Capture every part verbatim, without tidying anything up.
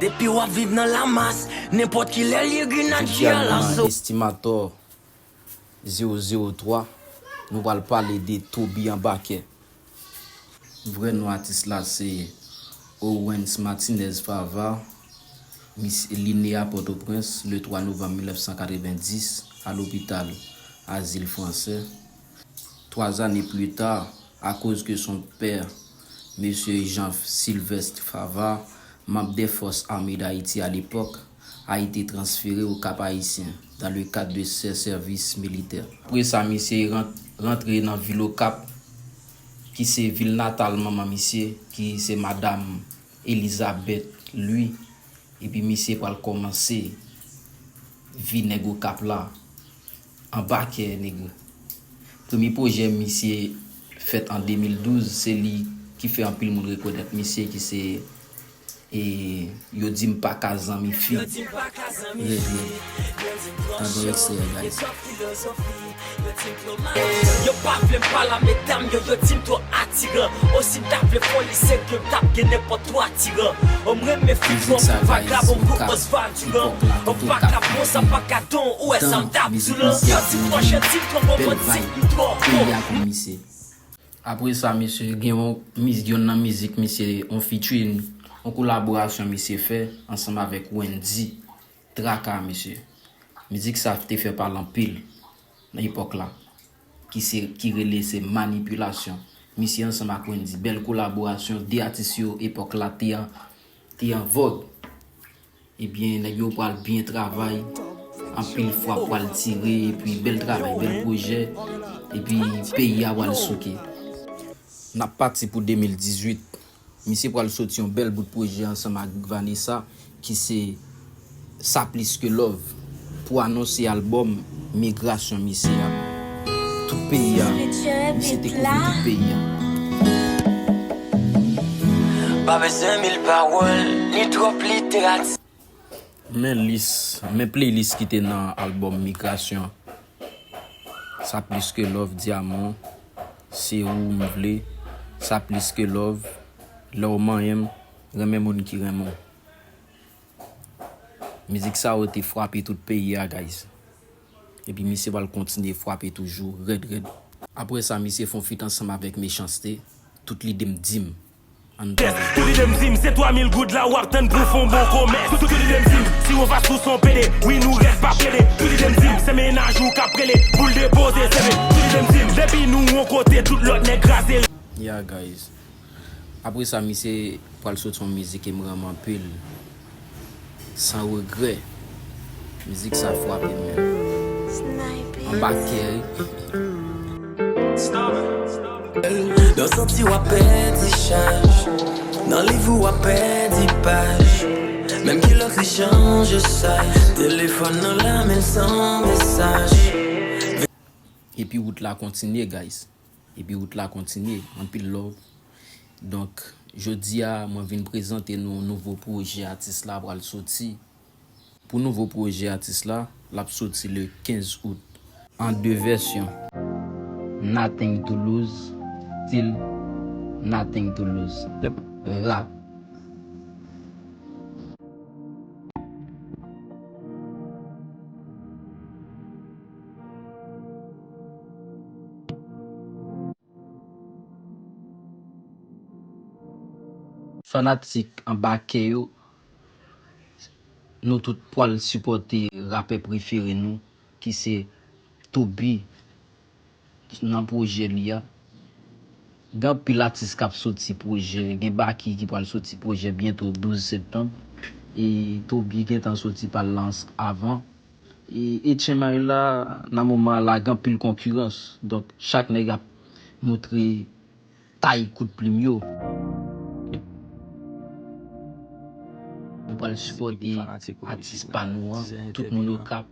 Depi w ap viv nan lamas, nenpòt ki lè l ye grenad ki al aso. Estimator zewo zewo twa, nou pral pale de Toby Anbakè. Vrè non atis la se Owens Martinez Favard. Misye li ne a Pòtoprens le twa novanm mil nèf san katrevenndis a lopital Azil Fransè. Trois années plus tard, à cause que son père, Monsieur Jean Sylvestre Favard, membre des forces armées d'Haïti à l'époque, a été transféré au Cap-Haïtien dans le cadre de ses services militaires. Apre sa, misye ran-, rantre nan vil Okap, ki se vil natal manman misye, ki se Madam Elizabeth Louis. Epi misye pral kòmanse vi nèg Okap la. Anbakè nèg. Premye pwojè misye fèt an de mil douz, se li ki fè anpil moun rekonèt misye, ki se, e, Yo di m pa ka zanmi fi. Yo di m pa ka zanmi fi. Rèd, rèd. Tande yon ekstrè, guys. Yo pa vle m pale a medam yo, yo di m twò atiran. O si m ta vle fò li serye, m t ap gen nenpòt twa tiran. O m renmen fi twò pou vagabon kou Osvaldo. An pa ka pran sa, pa ka don, ou wè sa m t ap di w lan. Yo di m twò janti, m twò bon, di m twò bon. Apre sa, misye gen yon miz-, yonn nan mizik misye, yon featuring, yon kolaborasyon misye fè ansanm avèk Wendy Traka, misye. Mizik sa te fè pale anpil nan epòk la, ki se, ki rele se Manipilasyon. Misye ansanm ak Wendy, bèl kolaborasyon, de atis yo epòk la te an, te an vòg. Ebyen, nèg yo pral byen travay, anpil frap pral tire, epi bèl travay, bèl pwojè, epi peyi a pral souke. N ap pati pou de mil dizuit. Misye pral soti yon bèl bout pwojè ansanm ak Vanessa, ki se Sa Plis Ke Love, pou anonse albòm Migrasyon misye a. Tout peyi a, misye te kouvri tout peyi a. Pa bezwen mil pawòl, ni twòp literati. Men lis, men playlist ki te nan albòm Migrasyon. Sa Plis Ke Love, Dyaman, Se Ou M Vle, Sa Plis Ke Love, Lè W Manyen M, Renmen Moun Ki Renmen W. Mizik sa yo te frape tout peyi a, guys. Epi misye pral kontinye frape toujou, rèd, rèd. Apre sa, misye fè yon feat ansanm avèk Mechanste, Tout Lide M Di M. Tout lide m di m, se twa mil goud la w ap tann pou fè yon bon komès. Tout, tout lide m di m, si w anfas ou se yon pede, wi nou rèd pa plede. Tout lide m di m, se mennaj ou k ap rele, pou l depoze seve. Tout lide m di m, depi nou yon kote, tout lòt nèg kraze. Yeah, guys. Apre sa, misye pral soti yon mizik ke m renmen anpil. Sans regret. Mizik sa frape m menm. Anbakè, wi. Nan santi w ap pèdi chaj, nan liv ou w ap pèdi paj. Menm kilòt li chanje say, telefòn nan la men l san mesaj. Epi wout la kontinye, guys. Epi wout la kontinye. Anpil love. Donk, jodi a, mwen vin prezante nou nouvo pwojè atis la pral soti. Pou nouvo pwojè atis la, l ap soti le kenz out. An de vèsyon. Nothing to Lose, Still Nothing to Lose. Rap. Fanatik Anbakè yo, nou tout pral sipòte rapè prefere nou, ki se Toby, nan pwojè li a. Gen anpil atis k ap soti pwojè, gen Baky ki pral soti pwojè byento, douz septanm. E Toby gentan soti pa l la avan. E H M I la, nan moman la, gen anpil konkirans. Donk, chak nèg ap montre tay kout plim yo. Nou pral sipòte atis pa nou an, tout moun yo k ap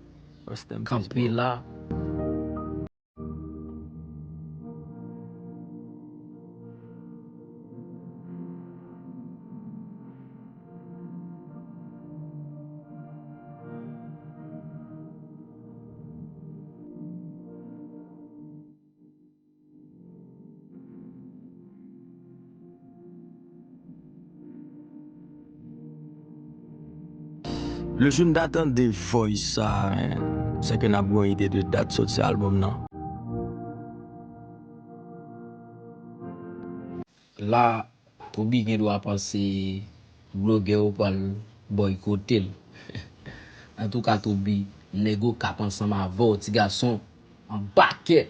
kanpe la. Lejou n ta tande voice sa, en, sèke n ap gen yon ide de dat sòti albòm nan. La, Toby gen dwa panse blogè yo pral bòykote l. Antouka, Toby, nèg yo k ap ansanm avè w, ti gason, anbake!